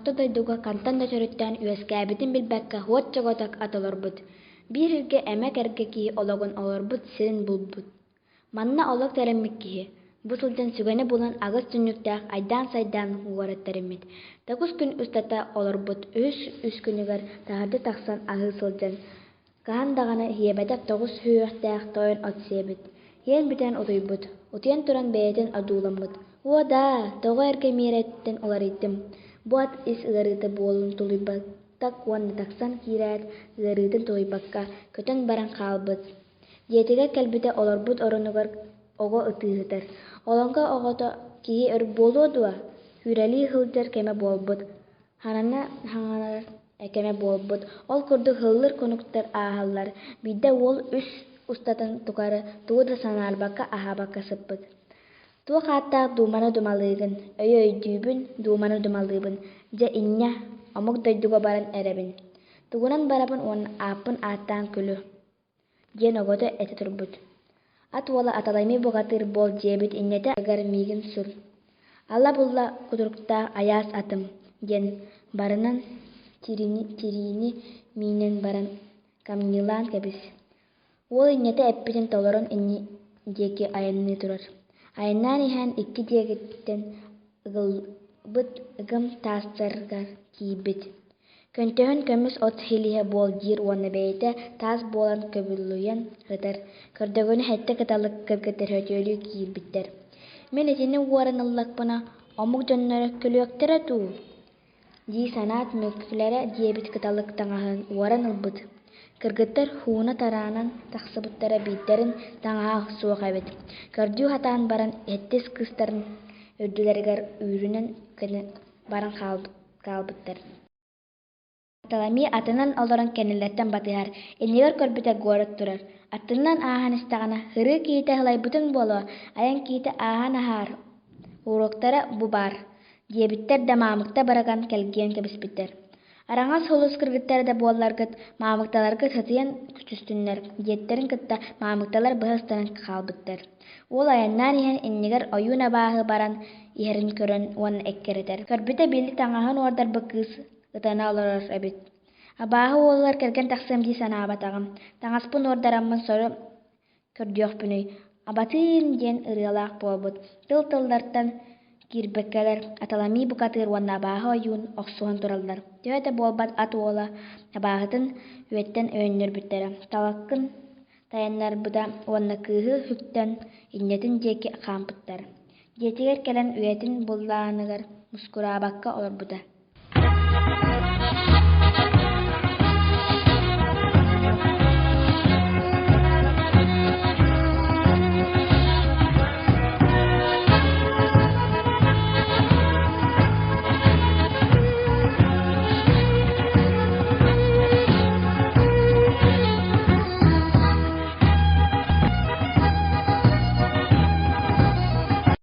Орто дойдуга хантан да төрүттээн үөскээбитин билбэккэ уот чөкөтөх ат олорбут, биир эргэ эмэ-кэргэ киһи олоҕун олорбут сирин булбут. Манна олох тэрэммит киһи, бу сылдьан сүгэни булан аҕыс түннүктээх айдаан-сайдаан уорат тэриммит. Тоҕус күн устата олорбут үһүс үс күнүгэр таһырдьа тахсан аһыы сылдьан, хаһан даҕаны сиэбэтэх тоҕус сүһүөхтээх тойон от сиэбит. Сиэн бүтэн утуйбут, утуйан туран бэйэтин одууламмыт: «Уо даа, тоҕо эргэ миэрэттэн уларыйдым, бу ат ис ыарыыта буолун тулуйбатах уонна тахсан киирээт ыарыытын тулуйбакка, көтөн баран хаалбыт». Дьиэтигэр кэлбитэ олорбут оронугар оҕо ытыы сытар. Олоҥхо оҕото киһи өр буолуо дуо, сүүрэлии сылдьар кэмэ буолбут, ханана хаҥанар кэмэ буолбут. Ол курдук һыллыр кунуктар ааһаллар. Биирдэ уол үс устатын тухары тугу да санаарбакка, аһаабакка сыппыт. Туох ааттаах дууманы думалыыгын, өйү өйдүүбүн, дууманы думалыыбын, дьэ инньэ, омук дойдуга баран эрэбин. Тугунан барабын уонна ааппын ааттаан күлү диэн оҕото этэ турбут. Ат уола Аталайми бухатыыр буол диэбит иннэтэ ыгар миигин сур, ала булла кутуруктаах айаас атым диэн барынан тириини миинэн баран камньылаан кэбис. Уол иннэтэ эппитин толорон инни диэки айанныы турар. Айаннаан иһэн икки диэкиттэн ыгыллыбыт ыгым таастарыгар киирбит. Көнтөһүн көмүс от силиһэ буол диир уонна бэйэтэ таас буолан көбүллүйэн сытар, көрдөгүнэ сэттэ кыталык кыргыттар сөтүөлүү киирбиттэр. Мин итини уоран ыллахпына, омук дьонноро күлүөхтэрэ дуу дии санаат мөкүлэрэ диэбит кыталык таҥаһын уоран ылбыт. Кыргыттар һууна тараанан тахсыбыттара биирдэрин таҥаһа суох эбит. Көрдүү сатаан баран сэттис кыыстарын үрдүлэригэр үүрүнэн баран хаалбыттар. Аталамии атынан олорон кэннилэриттэн батыһар, иннигэр көрбүтэ город турар, аттынан ааһан истэҕинэ һырыы киһитэ сылайбытыҥ буолуо, айан киһитэ ааһан аһаар, уруоктара бу баар диэбиттэр да маамыкта бараган кэлгийэн кэбиспиттэр. Араҥас сулус кыргыттара да буолларгыт, маамыкталаргыт сытыйан түстүннэр диэттэрин кытта маамыкталар быһа ыстанан хаалбыттар. Уол айаннаан иһэн иннигэр ойуун абааһы баран иһэрин көрөн уонна эккирэтэр. Көрбүтэ били таҥаһын уордарбыт кыыс ытана олорор эбит. Абааһы уолугар кэргэн тахсыам дии санаабатаҕым. Таҥаспын уордараммын сору көрдүөхпүнүй, абатыын диэн ырыалаах буолбут. Тыл-тыллартан киирбэккэлэр Аталамии букатыыр уонна абааһы ойуун охсуһан тураллар. Төһө да буолбат ат уола абааһытын үөттэн өйөннөрбүттэрэ. Талаккын тайаннарбыта уонна кыыһы үктэн иннэтин диэки хаампыттар. Дьиэтигэр кэлэн үйэтин буллааныгар мускураабакка олорбута.